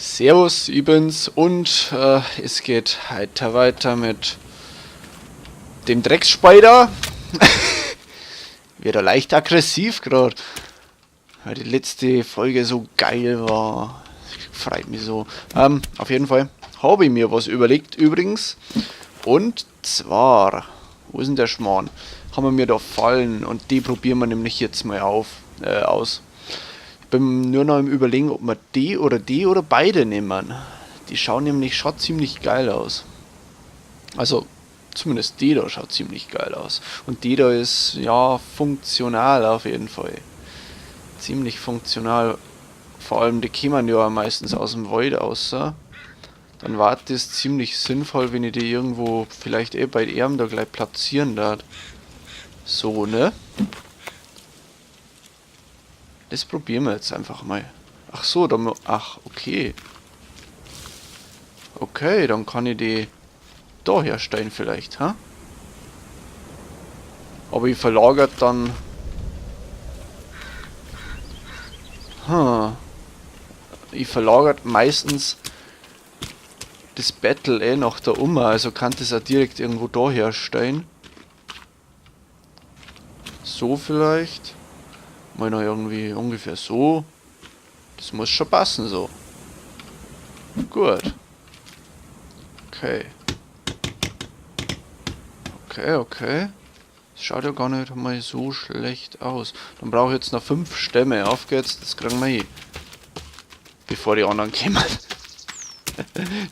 Servus, ich bin's und es geht heute weiter mit dem Drecksspider. Wird er leicht aggressiv grad, weil die letzte Folge so geil war. Freut mich so. Auf jeden Fall habe ich mir was überlegt übrigens. Und zwar, wo ist denn der Schmarrn? Haben wir mir da Fallen und die probieren wir nämlich jetzt mal aus. Ich bin nur noch im Überlegen, ob wir die oder die oder beide nehmen. Die schauen nämlich schon ziemlich geil aus. Also zumindest die da schaut ziemlich geil aus. Und die da ist ja funktional auf jeden Fall. Ziemlich funktional. Vor allem die kommen ja meistens aus dem Wald außer. Dann war das ziemlich sinnvoll, wenn ich die irgendwo vielleicht eh bei ihm da gleich platzieren darf. So, ne? Das probieren wir jetzt einfach mal. Ach so, da ach, okay. Okay, dann kann ich die da herstellen vielleicht, ha? Aber ich verlagert dann... Ich verlagert meistens das Battle eh nach da um, also kann das auch direkt irgendwo da herstellen. So vielleicht. Mal noch irgendwie ungefähr so. Das muss schon passen so. Gut. Okay. Okay, okay. Das schaut ja gar nicht mal so schlecht aus. Dann brauche ich jetzt noch 5 Stämme. Auf geht's, das kriegen wir hin. Bevor die anderen kommen.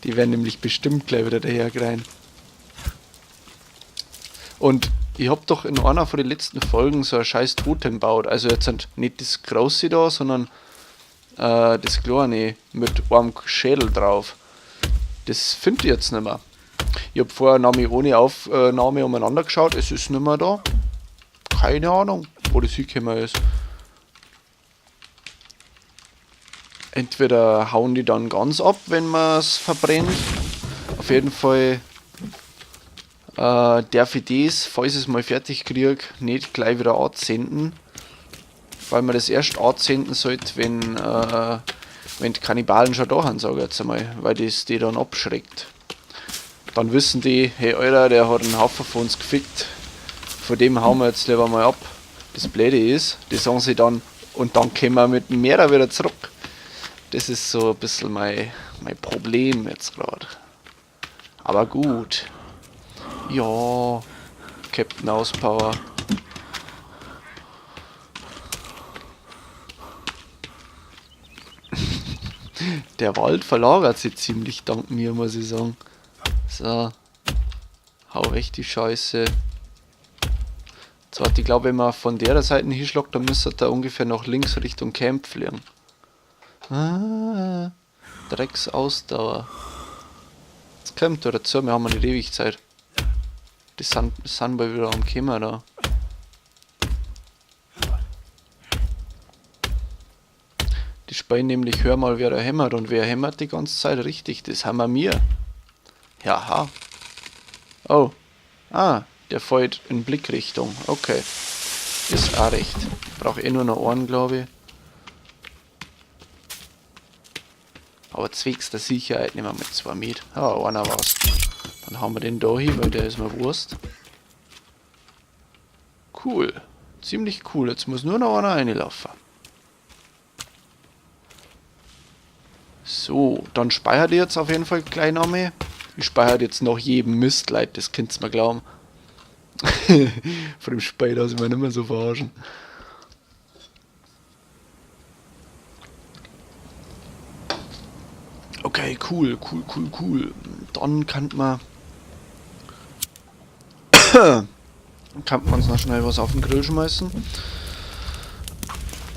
Die werden nämlich bestimmt gleich wieder dahergerannt. Und ich hab doch in einer von den letzten Folgen so ein scheiß Totem gebaut. Also jetzt sind nicht das große da, sondern das kleine mit einem Schädel drauf. Das find ich jetzt nicht mehr. Ich hab vorher nämlich ohne Aufnahme umeinander geschaut. Es ist nicht mehr da. Keine Ahnung, wo das hingekommen ist. Entweder hauen die dann ganz ab, wenn man's verbrennt. Auf jeden Fall darf ich das, falls ich es mal fertig krieg, nicht gleich wieder anzünden. Weil man das erst anzünden sollte, wenn die Kannibalen schon da sind, sag ich jetzt einmal, weil das die dann abschreckt. Dann wissen die, hey Alter, der hat einen Haufen von uns gefickt, von dem hauen wir jetzt lieber mal ab. Das Blöde ist, die sagen sie dann, und dann kommen wir mit dem Mehrer wieder zurück. Das ist so ein bisschen mein Problem jetzt grad. Aber gut. Ja, Captain Auspower. Der Wald verlagert sich ziemlich dank mir, muss ich sagen. So. Hau weg die Scheiße. Jetzt warte, ich glaube, wenn man von der Seite hinschlägt, dann müsste da ungefähr nach links Richtung Camp fliegen. Ah, Drecksausdauer. Jetzt kommt da dazu, wir haben nicht ewig Zeit. Die sind bald wieder am Kommen da. Die spielen nämlich, hör mal, wer da hämmert. Und wer hämmert die ganze Zeit richtig? Das haben wir mir. Jaha. Oh. Ah, der fällt in Blickrichtung. Okay. Ist auch recht. Brauch eh nur noch einen, glaub ich. Aber zwecks der Sicherheit nehmen wir mal 2 mit. Ah, einer war's. Dann haben wir den da hin, weil der ist mir Wurst. Cool. Ziemlich cool. Jetzt muss nur noch einer reinlaufen. So, dann speichert ihr jetzt auf jeden Fall gleich noch mehr. Ich speichere jetzt noch jedem Mist, Leute, das könnt's mir glauben. Von dem Speicher lass ich mich nicht mehr so verarschen. Okay, cool, cool, cool, cool. Dann kann man kann man uns noch schnell was auf den Grill schmeißen.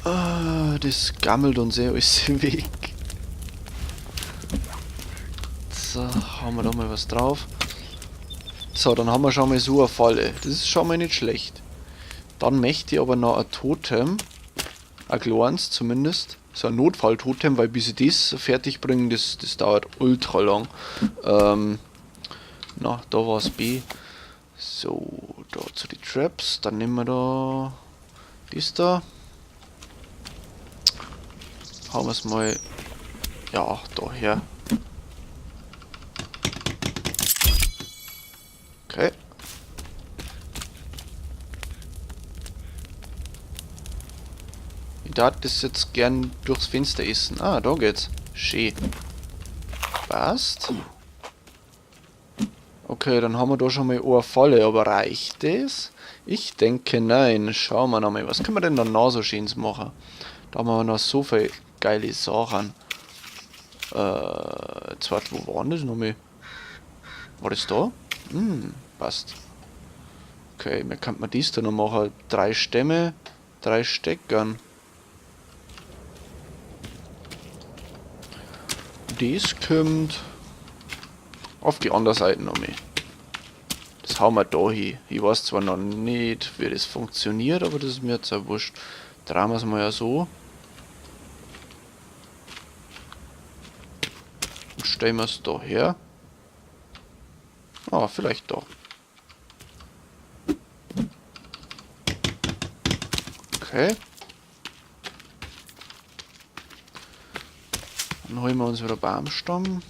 Ah, das gammelt uns eh alles weg. So, hauen wir da mal was drauf. So, dann haben wir schon mal so eine Falle. Das ist schon mal nicht schlecht. Dann möchte ich aber noch ein Totem. Ein kleines zumindest. So ein Notfalltotem, weil bis ich das fertig bringe, das dauert ultra lang. Na, da war's B. So, da zu den Traps. Dann nehmen wir da das da. Hauen wir's mal Ja, daher. Okay. Ich darf das jetzt gern durchs Fenster essen. Ah, da geht's. Schön. Passt. Okay, dann haben wir da schon mal eine Falle, aber reicht das? Ich denke nein. Schauen wir noch mal. Was können wir denn da noch so Schönes machen? Da haben wir noch so viele geile Sachen. Jetzt warte, wo war denn das nochmal? War das da? Passt. Okay, mir könnte man dies da noch machen. 3 Stämme, 3 Steckern. Das kommt auf die andere Seite noch mehr. Das hauen wir da hin. Ich weiß zwar noch nicht, wie das funktioniert, aber das ist mir jetzt auch wurscht. Drehen wir es mal ja so. Und stellen wir es da her. Ah, vielleicht da. Okay. Dann holen wir uns wieder Baumstamm.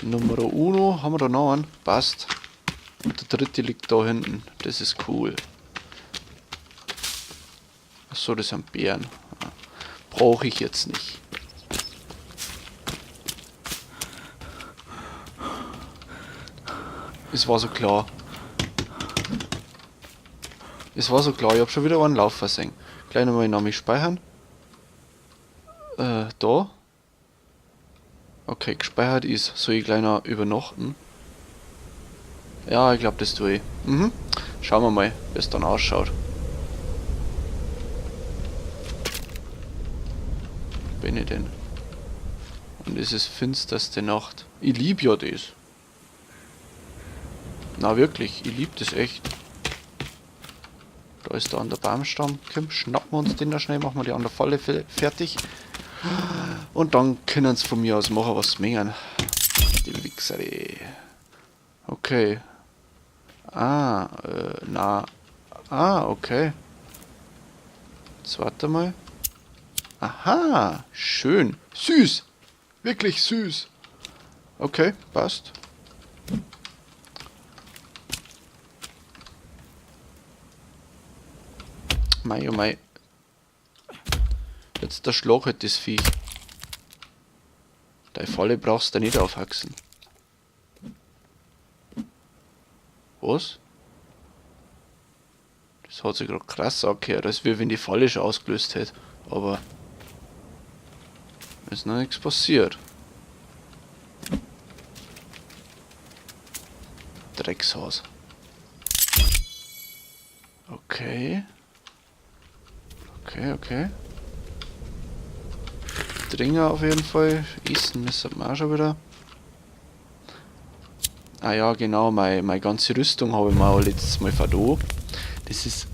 Nummer 1 haben wir da noch einen. Passt. Und der dritte liegt da hinten. Das ist cool. Achso, das sind Beeren. Brauche ich jetzt nicht. Es war so klar. Es war so klar, ich hab schon wieder einen Lauf versehen. Gleich nochmal den Namen speichern. Da. Okay, gespeichert ist. Soll ich gleich noch übernachten? Ja, ich glaub, das tue ich. Schauen wir mal, wie es dann ausschaut. Wo bin ich denn? Und es ist finsterste Nacht. Ich lieb ja das. Na wirklich, ich lieb das echt. Da ist da an der Baumstamm. Komm, schnappen wir uns den da schnell, machen wir die andere Falle fertig. Und dann können sie von mir aus machen, was sie mögen. Die Wichser, ey. Okay. Ah, na. Ah, okay. Jetzt warte mal. Aha, schön. Süß. Wirklich süß. Okay, passt. Mei, oh mei. Jetzt der Schlag halt das Viech. Deine Falle brauchst du nicht aufhaxen. Was? Das hat sich grad krass angehört, als wenn die Falle schon ausgelöst hätte. Aber ist noch nichts passiert. Dreckshaus. Okay. Okay, okay. Dringer auf jeden Fall. Essen müssen wir auch schon wieder. Ah ja, genau, meine ganze Rüstung habe ich mir auch letztes Mal verloren. Das ist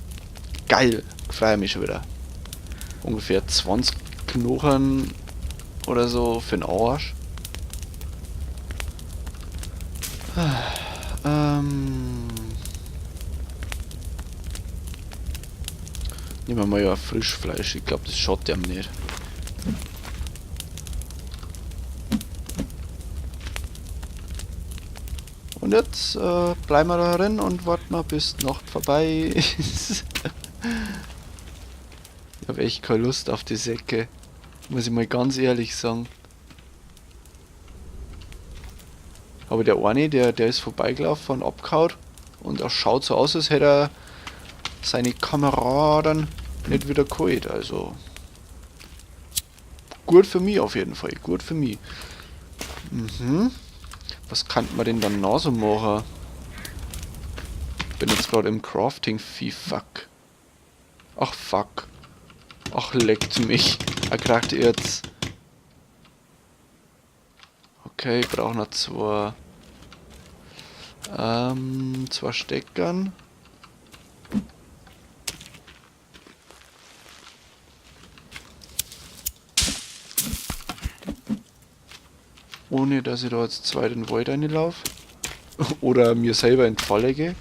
geil. Freue mich schon wieder. Ungefähr 20 Knochen oder so für den Arsch. Nehmen wir mal ja Frischfleisch. Ich glaub, das schaut dem nicht. Und jetzt bleiben wir da drin und warten mal, bis die Nacht vorbei ist. Ich hab echt keine Lust auf die Säcke. Muss ich mal ganz ehrlich sagen. Aber der eine, der ist vorbeigelaufen und abgehauen. Und er schaut so aus, als hätte er seine Kameraden nicht wieder geholt. Also gut für mich auf jeden Fall. Gut für mich. Was kann man denn dann noch so machen? Ich bin jetzt gerade im Crafting-Vieh. Fuck. Ach fuck. Ach, leckt mich. Er kriegt jetzt. Okay, ich brauche noch zwei Steckern. Ohne dass ich da jetzt zwei den Wald reinlaufe. Oder mir selber in die Falle gehe.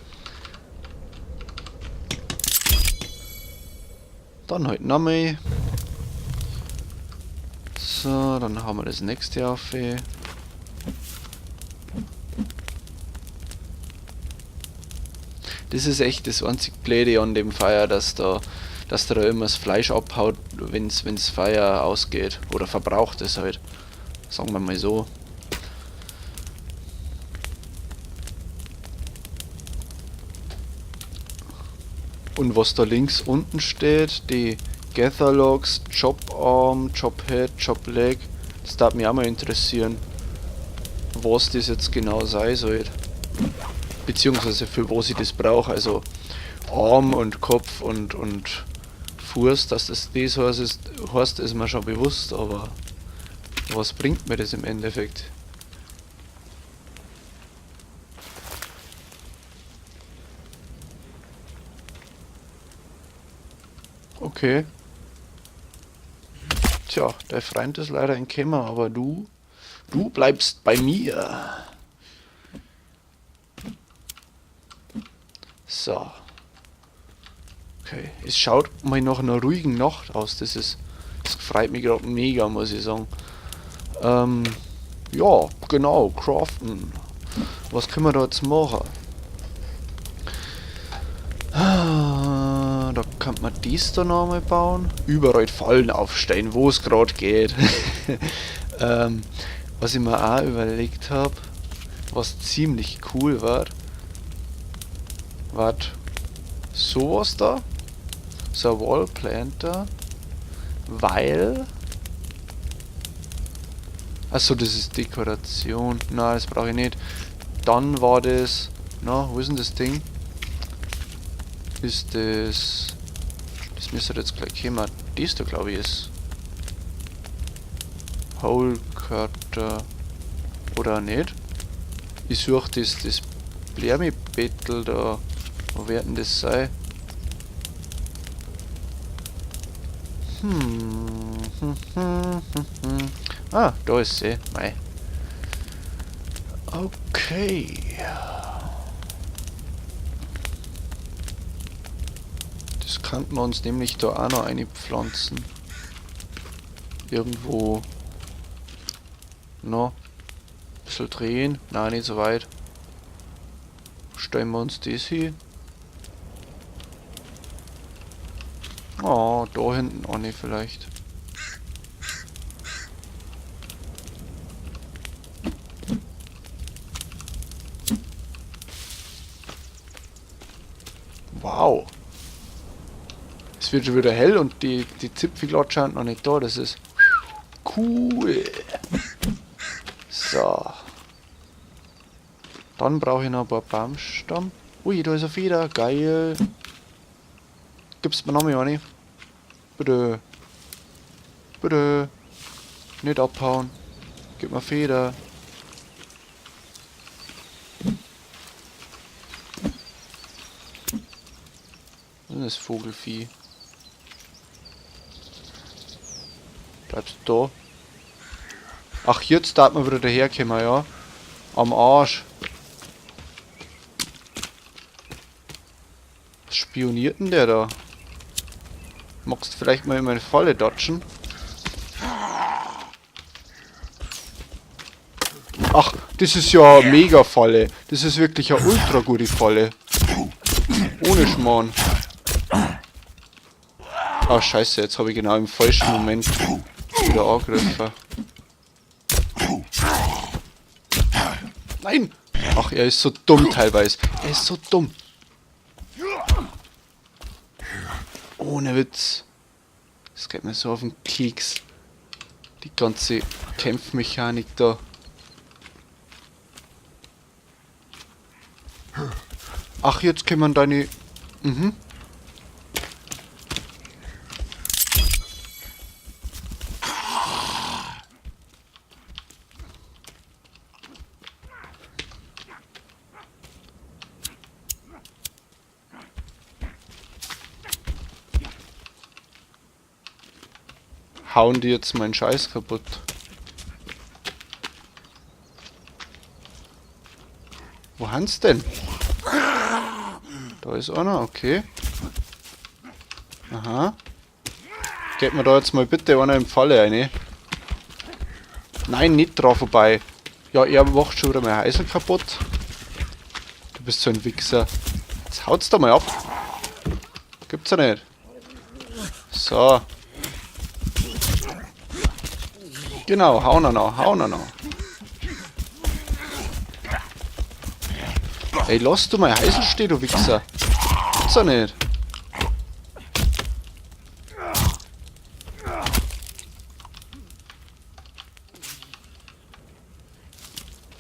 Dann halt nochmal. So, dann haben wir das nächste auf. Das ist echt das einzig Blöde an dem Feuer, dass da immer das Fleisch abhaut, wenn's Feuer ausgeht. Oder verbraucht es halt. Sagen wir mal so. Und was da links unten steht, die Gather Logs, Chop Arm, Chop Head, Chop Leg, das darf mich auch mal interessieren, was das jetzt genau sein soll. Beziehungsweise für was ich das brauche, also Arm und Kopf und Fuß, dass das das heißt, ist mir schon bewusst, aber was bringt mir das im Endeffekt? Okay. Tja, dein Freund ist leider entkommen, aber du bleibst bei mir. So. Okay, es schaut mal nach einer ruhigen Nacht aus. Das freut mich gerade mega, muss ich sagen. Ja, genau, craften. Was können wir da jetzt machen? Da kann man dies da nochmal bauen. Überall Fallen aufstellen, wo es gerade geht. Was ich mir auch überlegt habe, was ziemlich cool war, war sowas da. So ein Wallplanter. Weil... Achso, das ist Dekoration. Nein, das brauche ich nicht. Dann war das... Na, wo ist denn das Ding? Ist das... Das müsste jetzt gleich kommen. Das da, glaube ich, ist... Hole Cutter. Oder nicht? Ich suche das Blärmi-Bettel da. Wo wird denn das sein? Ah, da ist sie. Mei. Okay. Das könnten wir uns nämlich da auch noch eine pflanzen. Irgendwo. No. Ein bisschen drehen. Nein, nicht so weit. Stellen wir uns das hier. Oh, da hinten auch nicht vielleicht. Wow. Es wird schon wieder hell und die Zipfelglotze scheint noch nicht da. Das ist cool. So. Dann brauche ich noch ein paar Baumstamm. Ui, da ist eine Feder. Geil. Gib's mir noch mal eine. Bitte. Bitte. Nicht abhauen. Gib mir Feder. Was ist das Vogelvieh? Bleibst du da? Ach, jetzt darf man wieder daherkommen, ja? Am Arsch. Was spioniert denn der da? Magst du vielleicht mal in meine Falle dodgen? Ach, das ist ja eine Mega-Falle. Das ist wirklich eine ultra gute Falle. Ohne Schmarrn. Ah, scheiße, jetzt habe ich genau im falschen Moment wieder angegriffen. Nein! Ach, er ist so dumm teilweise. Er ist so dumm. Ohne Witz. Das geht mir so auf den Keks. Die ganze Kämpfmechanik da. Ach, jetzt können deine... Mhm. Hauen die jetzt meinen Scheiß kaputt. Wo haben's denn? Da ist einer, okay. Aha. Geht mir da jetzt mal bitte einer in Falle rein. Nein, nicht drauf vorbei. Ja, er macht schon wieder mein Häusl kaputt. Du bist so ein Wichser. Jetzt haut's da mal ab. Gibt's ja nicht. So. Genau, hau noch, hau noch. Ey, lass du mein Häusl stehen, du Wichser. Gibt's ja nicht.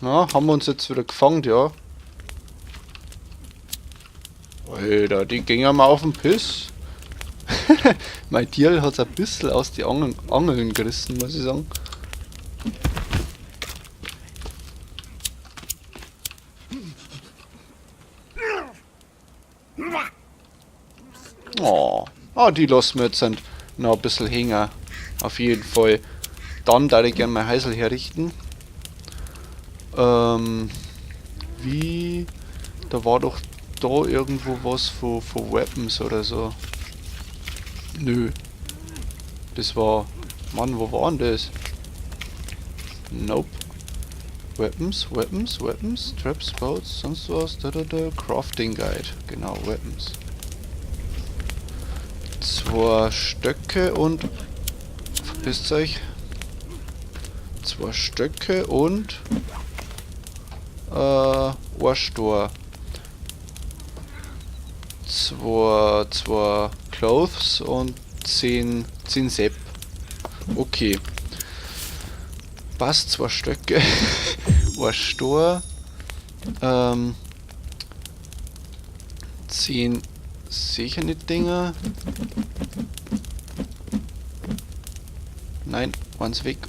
Na, haben wir uns jetzt wieder gefangen, ja. Alter, die gingen mal auf den Piss. Mein Tier hat ein bisschen aus die Angeln gerissen, muss ich sagen. Oh, ah, die lassen wir jetzt noch ein bisschen hängen. Auf jeden Fall. Dann darf ich gerne mein Häusl herrichten. Wie... Da war doch da irgendwo was von Weapons oder so. Nö. Das war... Mann, wo war denn das? Nope. Weapons, Weapons, Weapons, Traps, Boats, sonst was, da, da, da. Crafting Guide. Genau, Weapons. 2 Stöcke und... Verpisst euch. 2 Stöcke und... Ohrstor. 2 Clothes und 10 Sepp. Okay. Passt, 2 Stöcke. Ohrstor. 10 sicher nicht Dinger. Nein, eins weg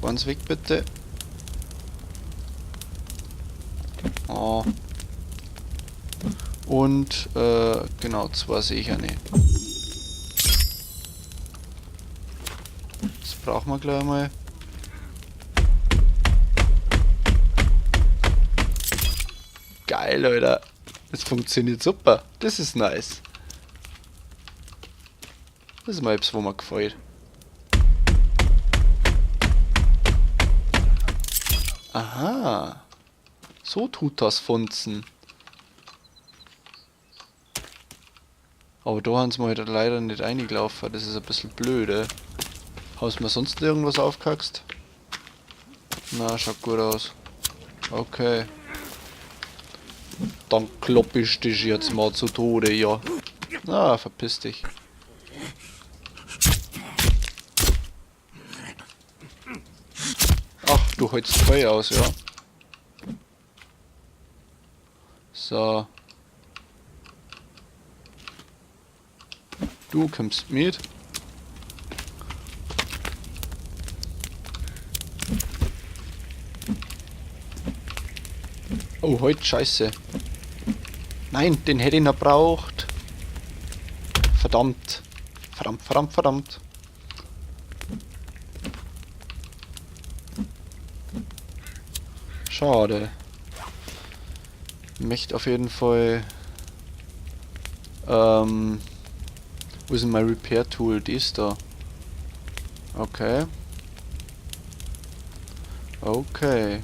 bitte. Oh. Und, genau, 2 sehe ich ja nicht. Das brauchen wir gleich mal. Geil, Alter. Das funktioniert super. Das ist nice. Das ist mal etwas, wo mir gefällt. Aha. So tut das Funzen. Aber da haben sie mir halt leider nicht reingelaufen. Das ist ein bisschen blöd, ey. Hast du mir sonst irgendwas aufgekackst? Na, schaut gut aus. Okay. Dann klopp ich dich jetzt mal zu Tode, ja. Na, verpiss dich. Ach, du hältst Feuer aus, ja. So. Du kommst mit. Oh, heute scheiße. Nein, den hätte ich noch braucht. Verdammt. Verdammt, verdammt, verdammt. Schade. Ich möchte auf jeden Fall... wo ist denn mein Repair Tool? Die ist da. Okay. Okay.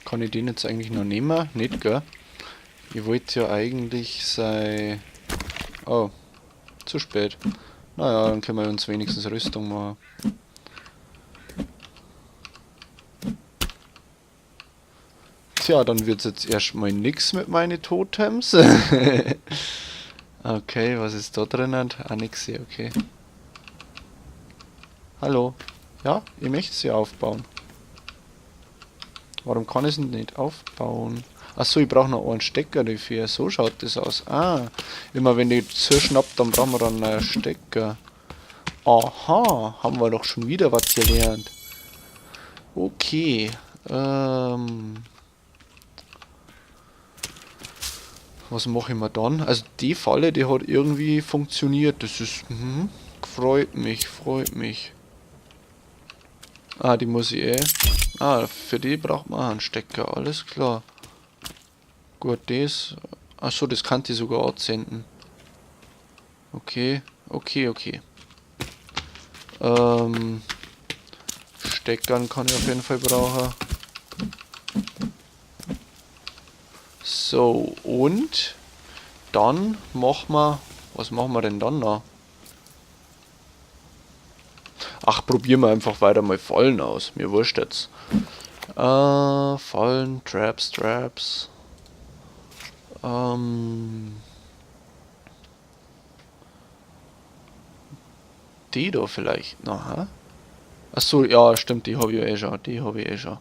Kann ich den jetzt eigentlich noch nehmen? Nicht, gell? Ich wollte ja eigentlich sei... Oh, zu spät. Naja, dann können wir uns wenigstens Rüstung machen. Tja, dann wird's jetzt erstmal nix mit meinen Totems. Okay, was ist da drinnen? Ah, nix hier, okay. Hallo. Ja, ich möchte sie aufbauen. Warum kann ich es denn nicht aufbauen? Achso, ich brauche noch einen Stecker dafür. So schaut das aus. Ah, immer wenn ich zuschnappt, dann brauchen wir dann einen Stecker. Aha, haben wir doch schon wieder was gelernt. Okay. Was mache ich mir dann? Also die Falle, die hat irgendwie funktioniert. Das ist... freut mich, freut mich. Ah, die muss ich eh. Ah, für die braucht man auch einen Stecker, alles klar. Gut, das. Achso, das kann die sogar anzünden. Okay, okay, okay. Steckern kann ich auf jeden Fall brauchen. So, und dann machen wir... Was machen wir denn dann noch? Ach, probieren wir einfach weiter mal Fallen aus. Mir wurscht jetzt. Fallen, Traps, Traps. Die da vielleicht noch, hä? Achso, ja, stimmt, die hab ich ja eh schon. Die hab ich eh schon.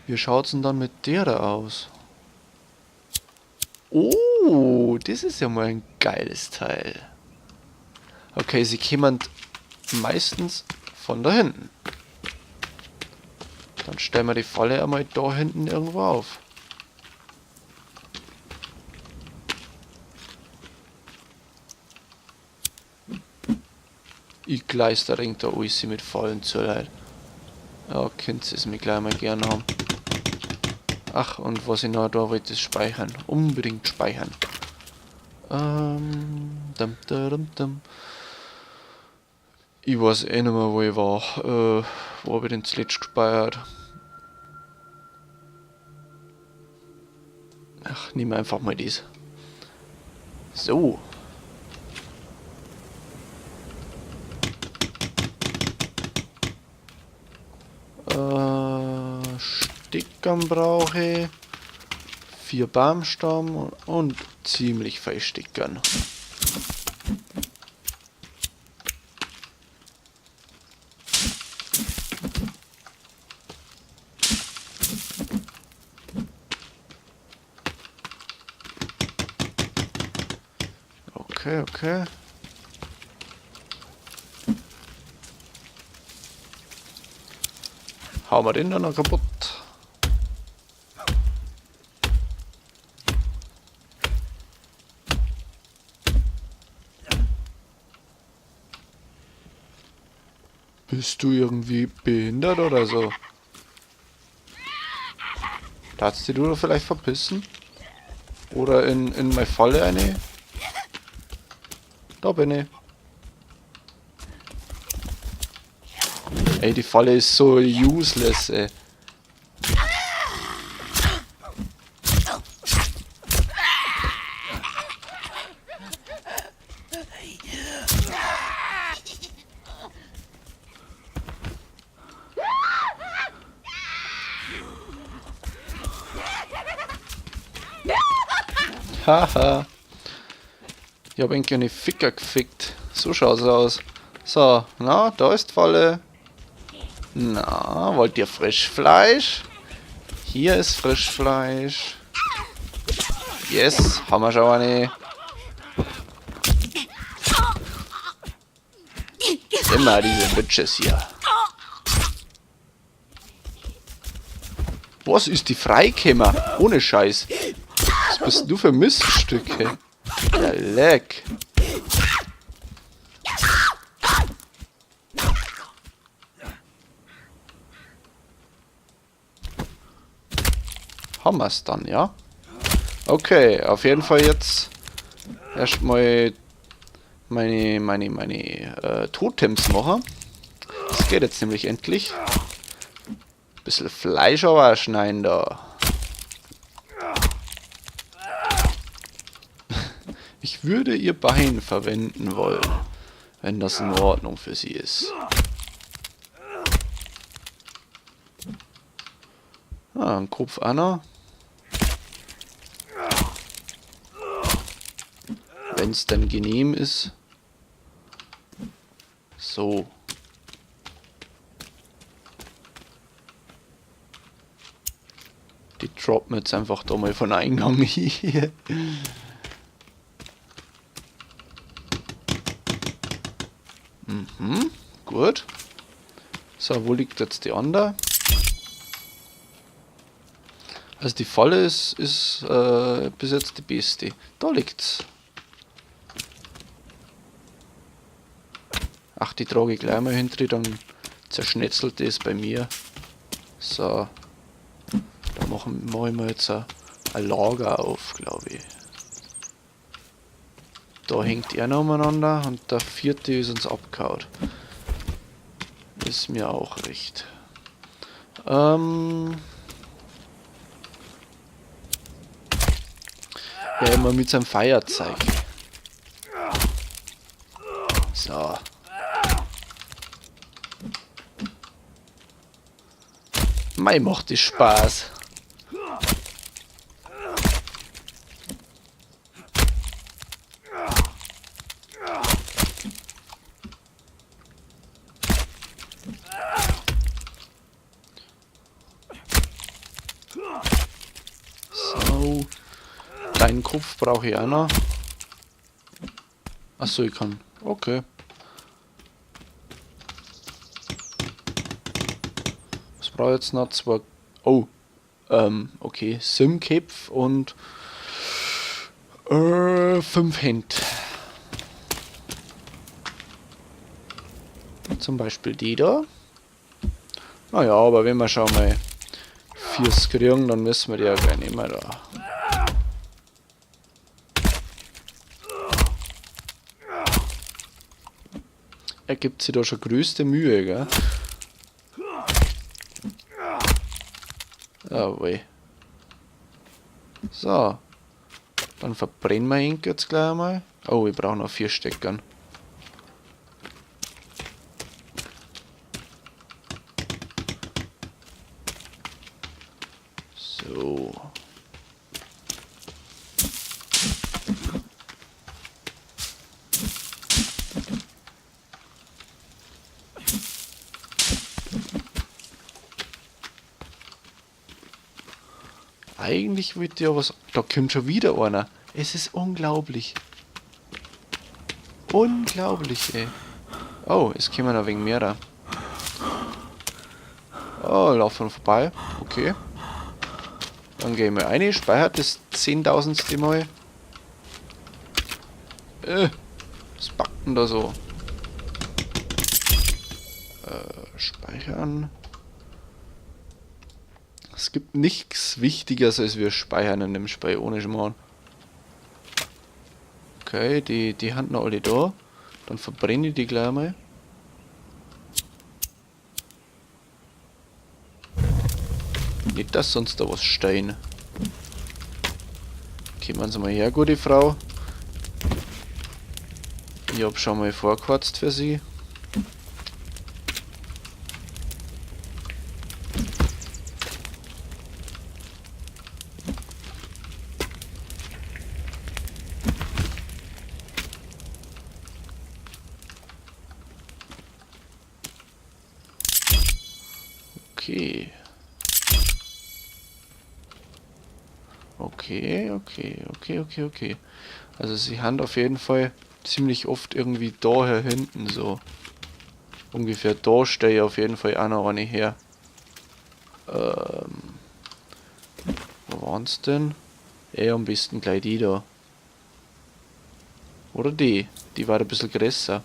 Wie schaut's denn dann mit der da aus? Oh, das ist ja mal ein geiles Teil. Okay, sie kämen meistens von da hinten. Dann stellen wir die Falle einmal da hinten irgendwo auf. Ich gleister ringt da alles mit Fallen zu, Leute. Ja, könnt ihr es mir gleich mal gerne haben. Ach, und was ich noch da wollte, ist speichern. Unbedingt speichern. Dum, dum, dum, dum. Ich weiß eh nicht mehr, wo ich war. Wo hab ich denn zuletzt gespeichert? Ach, nimm einfach mal das. So. Stickern brauche ich. 4 Baumstamm und ziemlich viel Stickern. Okay, okay. Hauen wir den dann noch kaputt. Bist du irgendwie behindert oder so? Darfst du dich vielleicht verpissen? Oder in meine Falle eine? Da bin ich. Ey, die Falle ist so useless, ey. Haha. Ich hab eigentlich eine Ficker gefickt. So schaut's aus. So, na, da ist die Falle. Na, wollt ihr Frischfleisch? Hier ist Frischfleisch. Yes, haben wir schon eine. Immer diese Bitches hier. Was ist die Freikämmer? Ohne Scheiß. Was bist du für Miststücke? Ja, leck. Haben wir's dann, ja? Okay, auf jeden Fall jetzt erstmal meine Totems machen. Das geht jetzt nämlich endlich. Bisschen Fleisch aber schneiden da. Ich würde ihr Bein verwenden wollen, wenn das in Ordnung für sie ist. Ah, ein Kopf auch noch. Wenn's denn genehm ist. So. Die droppen jetzt einfach da mal von Eingang hier. Mhm, gut. So, wo liegt jetzt die andere? Also die Falle ist bis jetzt die beste. Da liegt's. Ach, die trage ich gleich mal hinter, dann zerschnetzelt das bei mir. So. Da mach ich mir jetzt ein Lager auf, glaube ich. Da hängt er noch umeinander und der vierte ist uns abgehauen. Ist mir auch recht. Ja, immer mit seinem Feuerzeug. So. Mei, macht das Spaß. So. Deinen Kopf brauche ich auch noch. Achso, ich kann. Okay. Was brauche ich jetzt noch? Zwei. Oh. Okay. Simköpf und 5 Hände. Zum Beispiel die da. Naja, aber wenn wir schon mal 4 kriegen, dann müssen wir die ja gleich nehmen da. Er gibt sich da schon größte Mühe, gell? Jawohl. So. Dann verbrennen wir ihn jetzt gleich einmal. Oh, ich brauche noch 4 Steckern. So. Eigentlich wollte ich ja was... Da kommt schon wieder einer. Es ist unglaublich. Unglaublich, ey. Oh, es kommen noch wegen mehrer. Oh, laufen vorbei. Okay. Dann gehen wir rein. Speichert das 10.000. Mal. Was packt denn da so? Speichern. Es gibt nichts Wichtigeres, als wir speichern in dem Spiel, ohne Schmarrn. Okay, die haben noch alle da. Dann verbrenne ich die gleich mal. Nicht, dass sonst da was stehen. Kommen Sie mal her, gute Frau. Ich hab schon mal vorgeheizt für Sie. Okay. Okay, okay, okay, okay, okay. Also sie haben auf jeden Fall ziemlich oft irgendwie da hier hinten so. Ungefähr da stehe ich auf jeden Fall auch noch eine her. Wo waren's denn? Am besten gleich die da. Oder die. Die war ein bisschen größer.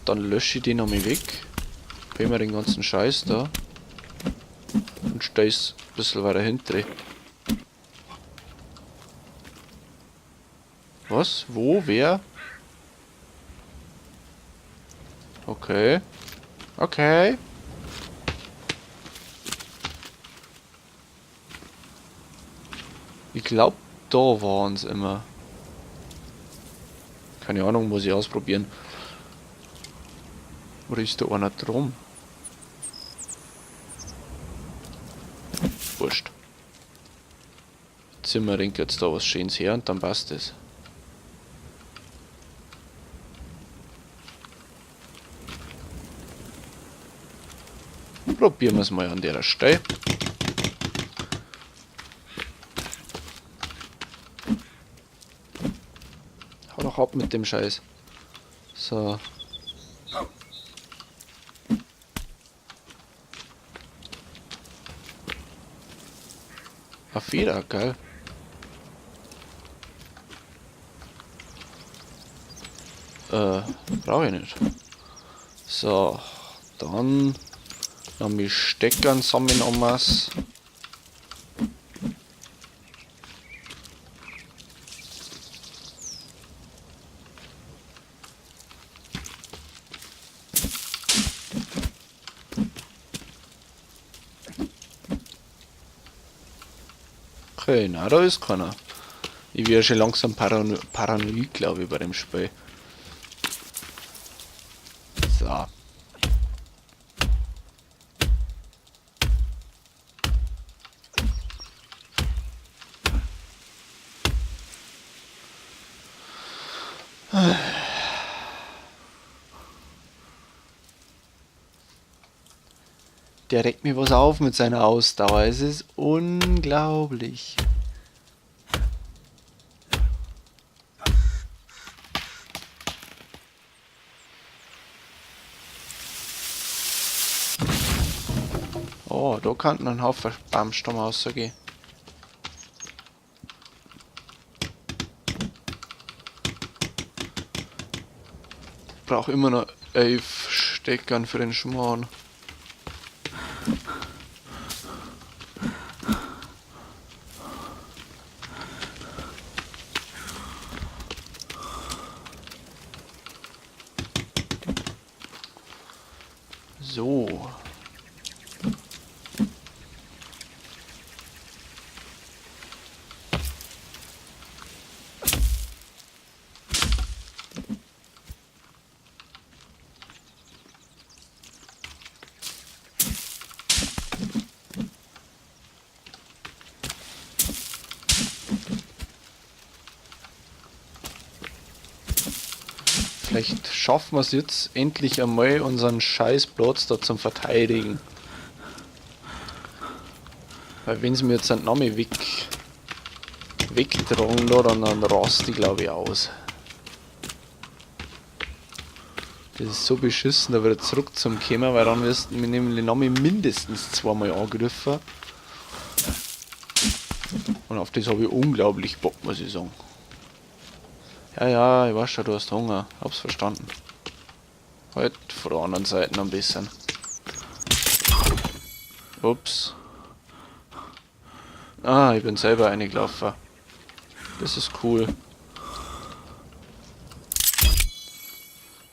Dann lösche ich den nochmal weg. Pay mir den ganzen Scheiß da. Und stell's ein bisschen weiter hinten. Was? Wo? Wer? Okay. Okay. Ich glaub, da waren's immer. Keine Ahnung, muss ich ausprobieren. Oder ist da einer drum? Wurscht. Zimmerring jetzt da was Schönes her und dann passt es. Probieren wir's mal an der Stelle. Hau doch ab mit dem Scheiß. So. Eine Feder, geil. Brauche ich nicht. So, dann noch mit Steckern sammeln en masse. Okay, na, da ist keiner. Ich werde schon langsam paranoid, glaube ich, bei dem Spiel. So. Der regt mir was auf mit seiner Ausdauer. Es ist unglaublich. Oh, da kann ein Haufen Baumstamm rausgehen. Brauche immer noch 11 Steckern für den Schmarrn. So. Vielleicht schaffen wir es jetzt endlich einmal, unseren scheiß Platz da zum Verteidigen. Weil wenn sie mir jetzt einen Namen wegtragen, da, dann rast die, glaub ich, aus. Das ist so beschissen, da wieder zurück zum Kommen, weil dann wirst du mit dem Namen mindestens zweimal angegriffen. Und auf das habe ich unglaublich Bock, muss ich sagen. Ja, ja, ich weiß schon, du hast Hunger. Hab's verstanden. Halt von der anderen Seite noch ein bisschen. Ups. Ah, ich bin selber reingelaufen. Das ist cool.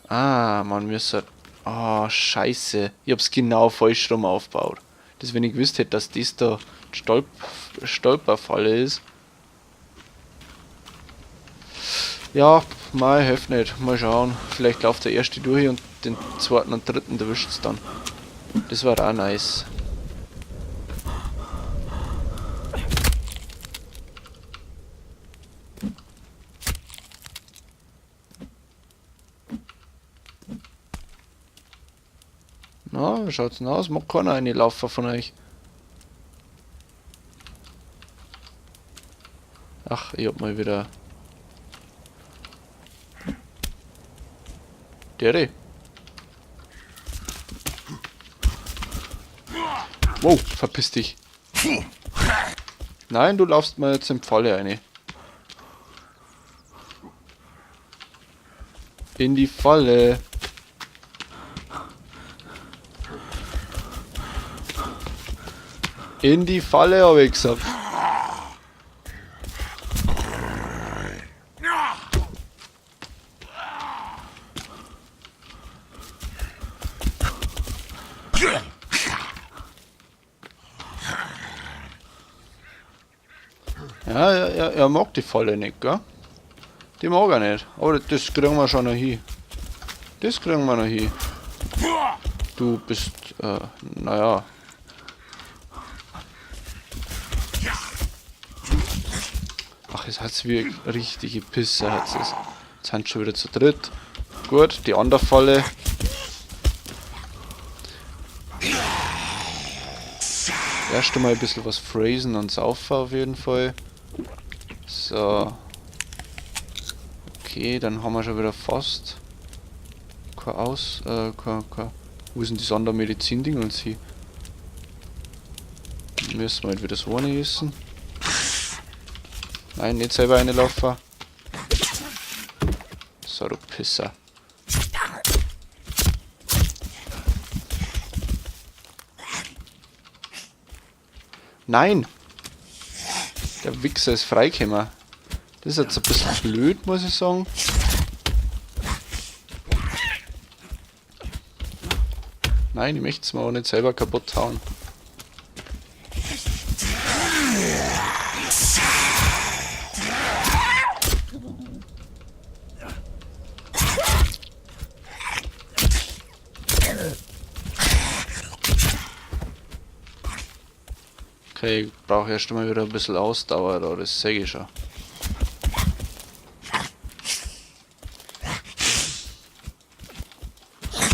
Ah, man müsste... Ah, oh, scheiße. Ich hab's genau falsch rum aufgebaut. Das, wenn ich gewusst hätte, dass das da Stolperfalle ist. Ja, mei, hilft nicht. Mal schauen. Vielleicht läuft der erste durch und den zweiten und dritten erwischt's dann. Das war auch nice. Na, wie schaut's denn aus? Mag keiner reinlaufen von euch. Ach, ich hab mal wieder... Dere. Wow, verpiss dich. Nein, du laufst mal jetzt in Falle rein. In die Falle. In die Falle, hab ich gesagt. Ja, ja, ja, er mag die Falle nicht, gell? Die mag er nicht. Aber das kriegen wir schon noch hin. Das kriegen wir noch hin. Du bist, naja. Ach, es hat's wie richtige Pisse, hat's es. Jetzt sind schon wieder zu dritt. Gut, die andere Falle. Erst einmal ein bisschen was phrasen und saufen auf jeden Fall. So. Okay, dann haben wir schon wieder fast. Kein Aus... kein, kein... Wo ist denn die Sondermedizin-Ding und sie? Müssen wir halt wieder so eine essen. Nein, nicht selber eine laufen. So, du Pisser. Nein! Der Wichser ist freigekommen. Das ist jetzt ein bisschen blöd, muss ich sagen. Nein, ich möchte es mir auch nicht selber kaputt hauen. Okay, ich brauche erst einmal wieder ein bisschen Ausdauer da, das sehe ich schon.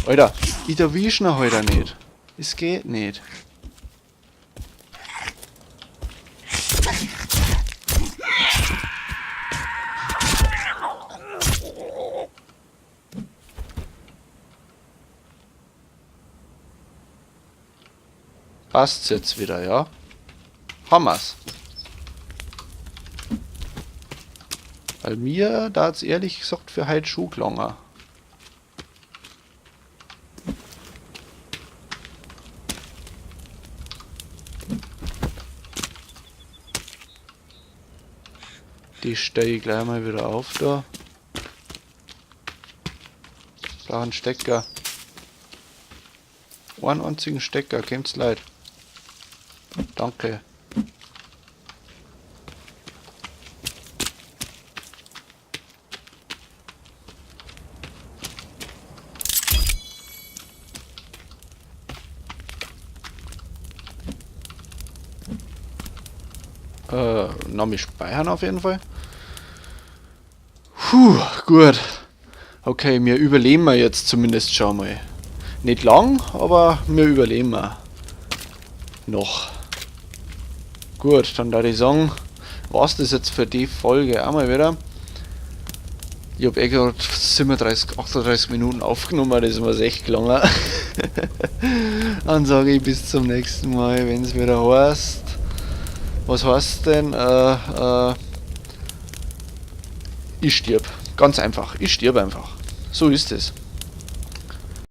Alter, ich erwische ihn heute nicht. Es geht nicht. Passt's jetzt wieder, ja? Hammer's. Weil mir, da hat's ehrlich gesagt für heute schon gelangen. Die stelle ich gleich mal wieder auf da. Brauche einen Stecker. Einen einzigen Stecker, kommt's leid. Danke. Noch mich speichern auf jeden Fall. Puh, gut. Okay, wir überleben wir jetzt zumindest schon mal. Nicht lang, aber wir überleben wir. Noch. Gut, dann würde ich sagen, war's das jetzt für die Folge einmal wieder. Ich hab eh grad 37, 38 Minuten aufgenommen, das ist echt gelangen. Dann sage ich bis zum nächsten Mal, wenn's wieder heißt. Was heißt denn? Ich stirb. Ganz einfach. Ich stirb einfach. So ist es.